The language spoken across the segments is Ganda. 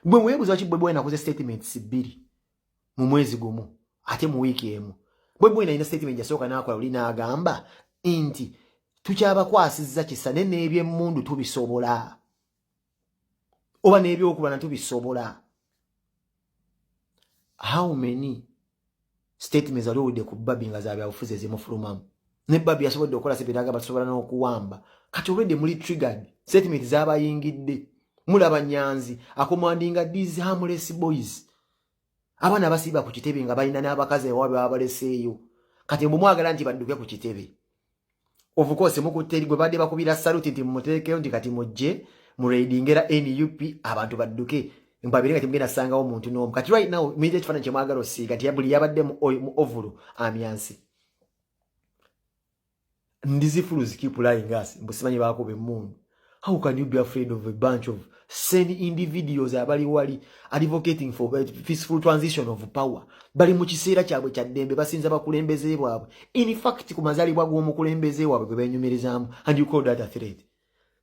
Bwe mwebuuza ki Bobi Wine akoze statements bbiri mu mwezi gumu ate mu wiiki emu. Bobi Wine alina statement yasooka n'akola luli n'agamba nti tukyabakwasizza kisa ne n'ebyemmundu tubisobola oba n'ebyokulwana tubisobola. How many statements wali owulidde ku Barbie nga za byabufuzi ezimufulumamu? Ne Barbie yasobodde okukola sebiraga batusobola n'okuwamba. Kati already muli triggered, statement zabayingidde. Mulaba Nyanzi acommandinga these harmless boys, abaana basiiba ku kitebe nga balina n'abakazi ewaabwe babaleseeyo. Kati mbu mwagala nti badduke ku kitebe. Of course mukutte eri gwe badde bakubira saluti nti mumuteekeyo nti kati mujje muraidingera NUP, abantu badduke mbabire nga temugenda sangawo muntu n'omu. Kati right now muyinza ekifaananyi kye mwagala osiiga nti buli yabadde mu overall amyansi. These fools keep lying us mbu simanyi bakuba emmundu. How can you be afraid of a bunch of sane individuals abali wali advocating for peaceful transition of power? Bali mu kiseera kyabwe kya ddembe, basinza bakulembeze bwabwe, in fact ku mazaalibwa g'omukulembeze waabwe gwe beenyumirizaamu, and you call that a threat?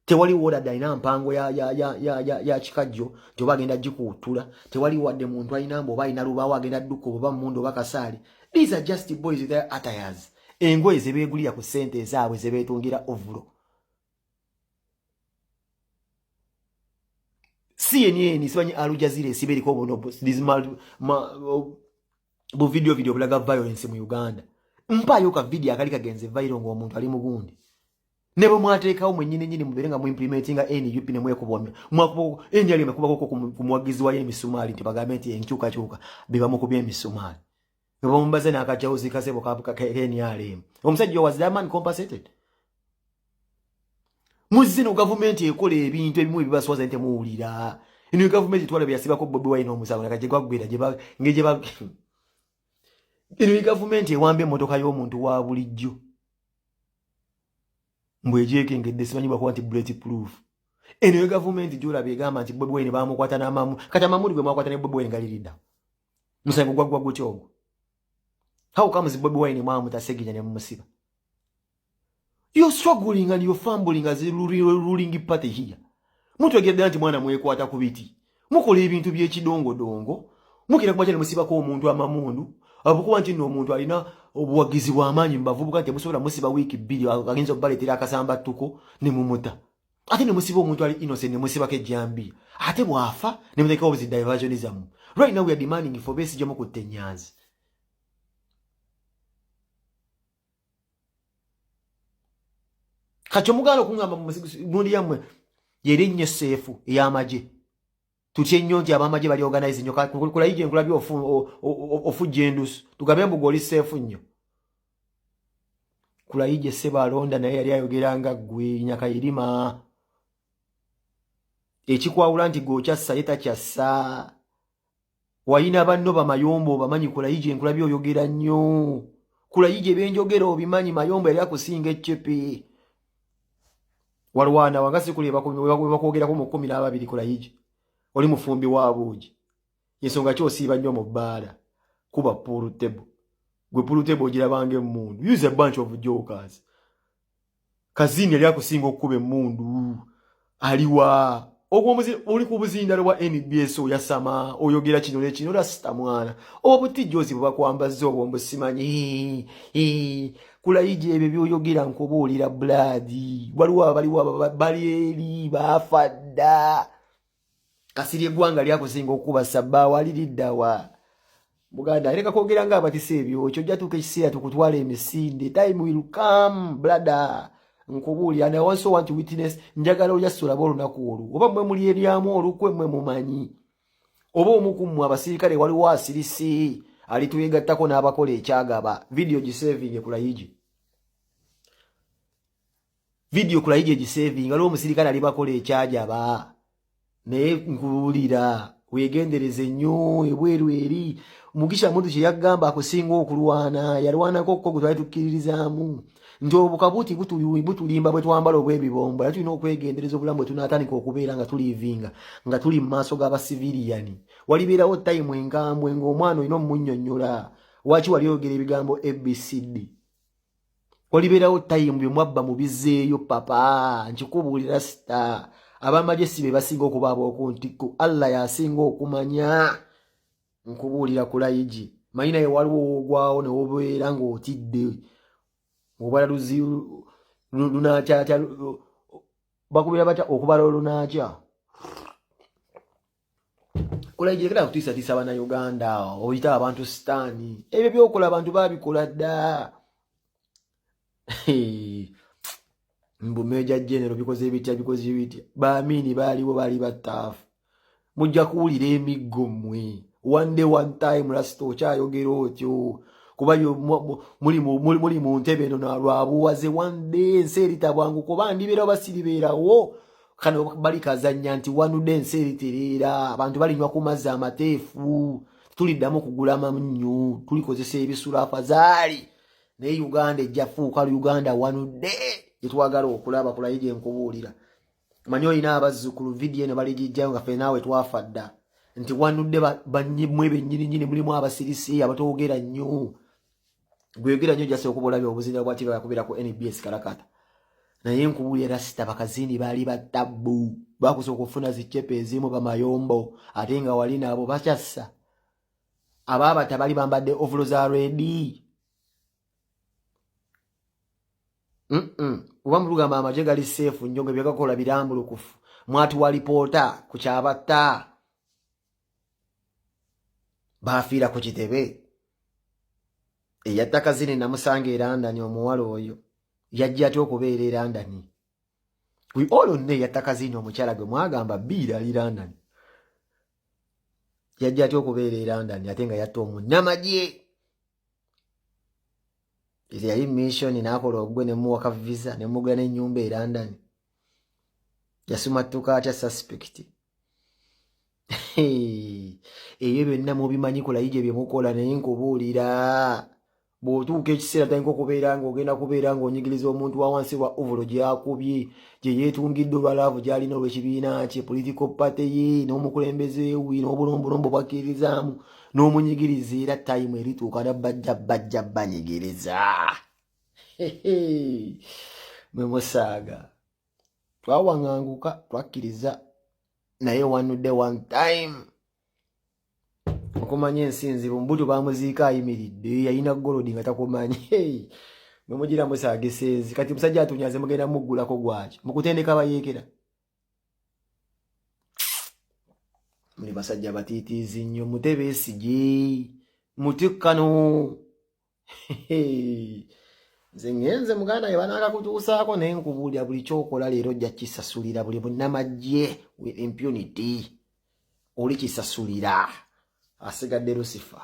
Tewali wodadde alina mpango ya kikajjo nti oba agenda gikuwutula. Tewali wadde muntu alina mbu oba alina lubaawo agenda dduka oba mundu oba kasaali. These are just boys with their attires, engoye ze beegulira ku ssente ezaabwe ze beetungira overall. CNN, simanyi Al Jazeera esiba eriko buno bu video video bulaga violence mu Uganda. Mpaayo ka video akali kagenze viral ng'omuntu ali mu gundi. Ne bwe mwateekawo mwennyini nnyini mubeere nga muimplementinga NUP ne mwekubomya mwakuba NRM ekubako ku muwagizi wayo emisumaali nti bagambe nti enkyukakyuka be bamukubye emisumaali ne bamubaze n'akajawuzi kasebo ka NRM. Omusajja was that man compensated? Muzino gavumenti ekola ebintu ebimu ebibaswaza nti muwulira eno gavumenti twala byasibako Bobi Wine omusango nakajje gwaggwera gye ba eno gavumenti ewamba emmotoka y'omuntu wa bulijjo mbw egyekengedde simanyi bwakuba nti bullet proof. Eno gavumenti gyolaba egamba nti Bobi Wine bamukwata n'amamu. Kati amamuli gwe mwakwata ne Bobi Wine galiridda musango gwaggwa gutya ogwo? How comes Bobi Wine mwamuta Segirinya ne mumusiba? You're struggling and you're fumbling as a ruling party here. Mutwegedde nti mwana mwekwata ku biti, mukola ebintu by'ekidongodongo, mukira kumakya ne musibako omuntu amamundu abukuba nti nno omuntu alina obuwagizi bw'amaanyi mu bavubuka nti temusobola musiba wiiki 2 agayinza okubaleetera akasambattuko ne mumuta, ate ne musiba omuntu ali innocent ne musibako ejjambiya, ate bw'afa ne muteekawo buzi diversion zammwe. Right now we are demanding for Besigye mukutta ennyanzi. Kati omuganda okuŋŋamba gundi yammwe yeri ennyo safe ey'amagye, tutye nnyo nti ab'amagye bali organize nnyo. Kulayigye nkulabye ofujja endusu, tugambe mbu oli safe nnyo. Kulayigye Sebalonda naye yali ayogera nga ggwe Nyakayirima, ekikwawula nti gwe okyassa ye takyassa. Wayina banno bamayombo obamanyi. Kulayigye nkulabye oyogera nnyo. Kulayigye byenjogera obimanyi. Mayombo yali akusinga eccepe walwana wanga sikuli bakwogerako mu 12. Kulayigye oli mufumbi wa buugi, ensonga ki osiiba nnyo mu bbaala kuba pool table? Gwe pool table ogirabanga emmundu. Use a bunch of jokers. Kazini yali akusinga okukuba emmundu aliwa? Oli ku buzindalo bwa NBS oyasama oyogera kino nekino. Rasita mwana obutijjozi bwe bakwambaza obwo mbusimanyi. Kulayija ebyo byoyogera nkubuulira blood, waliwo abaliwo bali eri baafa dda. Kasiri eggwanga lyakusinga okukuba sabbaawa aliriddawa? Muganda leka kwogera nga abatisa ebyo. Ekyo ojja tuuka ekiseera tukutwala emisinde. Time will come, brother, nkubuulira. And I also want to witness, njagala ojja olabe olunaku olwo oba mmwe muli eryamu olukwe mmwe mumanyi oba omu ku mmwe abasirikale waliwo asirisi alitwegattako n'abakola ekyagaba. Video gisavinge Kulayigi, video Kulayigi egisavinge. Waliwo omusirikale ali bakola ekyajaba, naye nkubuulira weegendereze nnyo ebweru eri. Mugisha Muntu kye yagamba akusinga okulwana yalwanako ko gwe twali tukkiririzaamu nti obukabuuti butulimba bwe twambala obw'ebibombo, era tulina okwegendereza obulamu bwe tunaatandika okubeera nga tulivinga nga tuli mu maaso g'abasiviriyani. Walibeerawo time enkambwe ng'omwana olina omunnyonnyola waki wali oyogera ebigambo ABCD. Walibeerawo time bye mwabba mubizeeyo papa, nkikubuulira sita. Abamagye si be basinga okuba ab'oku ntikko, Allah y'asinga okumanya. Nkubuulira Kulayigi, manyi naye waliwo wogwawo ne wobeera ng'otidde obala luzi lunakyatya, bakubira batya okubala olunakya. Kulayigi, lekera kutiisatiisa Bannayuganda, oyita abantu sitaani. Ebyo byokola abantu babikola dda. Mbu Major General bikoze bitya, bikoze bitya? Baamiini baaliwo, baali battaafu. Mujja kuwulira emiggo mmwe one day, one time. Rasita okyayogera otyo kuba muli mu ntebe eno nalwabuwaze. One day ensi eritabwangu, kuba ndibeerawo basiribeerawo. Kano bali kazannya nti one day ensi eritereera, abantu balinywa ku mazzi amateefu, tuliddamu okugula amannyo, tulikozesa ebisulo afazaali, naye Uganda ejja fuuka Uganda one day gyetwagala okulaba. Kulaye gye nkubuulira, manyi olina abazzukulu, vidiyo eno baligijjayo nga ffe naawe twafa dda, nti wanudde mwe bennyininyini mulimu abasirise abatoogera nnyo. Gweyogera nnyo jase okuba olabye obuzinda bwa TV yakubira ku NBS kalakata. Naye nkubuulira rasita, bakazini baali batabbu, bakusooka okufuna zicepe ezimu bamayombo, ate nga wali naabo bakyassa abaabata bali bambadde ovulo za red. Oba mulugamba amagye gali safe nnyo nga byegakola birambulukufu, mwatuwa lipoota ku kyabatta bafiira ku kitebe. Eyatta Kazini namusanga e London. Omuwala oyo yajja atya okubeera e London? We all know eyatta Kazini, omukyala gwe mwagamba biira ali London, yajja atya okubeera e London ate nga yatta omunnamagye? Yali mission, n'akola ogwe nemuwaka visa, nemugula n'ennyumba e London. Yasumattuka atya suspect? Ebyo byonna mubimanyi, Kulayigye byemukola. Naye nkubuulira, bw'otuuka ekiseera tandika okubeera ng'ogenda kubeera ng'onyigiriza omuntu wa wansi wa overall gyakubye gye yeetungidde olwa love gy'alina olw'ekibiina kye, political party ye n'omukulembeze we n'obulombolombo bwakkirizaamu n'omunyigiriza, era time erituuka nabajja bajja banyigiriza mwe musaaga. Twawaŋŋanguka, twakkiriza, naye one day, one time okumanya ensi nzibu. Mbuto bamuziika ayimiridde, yalina gold nga takumanyi. Mwe mugira musaagisa ensi. Kati musajja atunyaze, mugenda muggulako gwaki mukutendeka bayeekera? Muli basajja batiitiizi nnyo, mutebeesige mutikkano. Nze ŋŋenze muganda ye banaakakutuusaako, naye nkubuulira, buli kyokola leero ojja kisasulira. Buli munnamagye with impunity oli kisasulira. Asigadde Lucifer.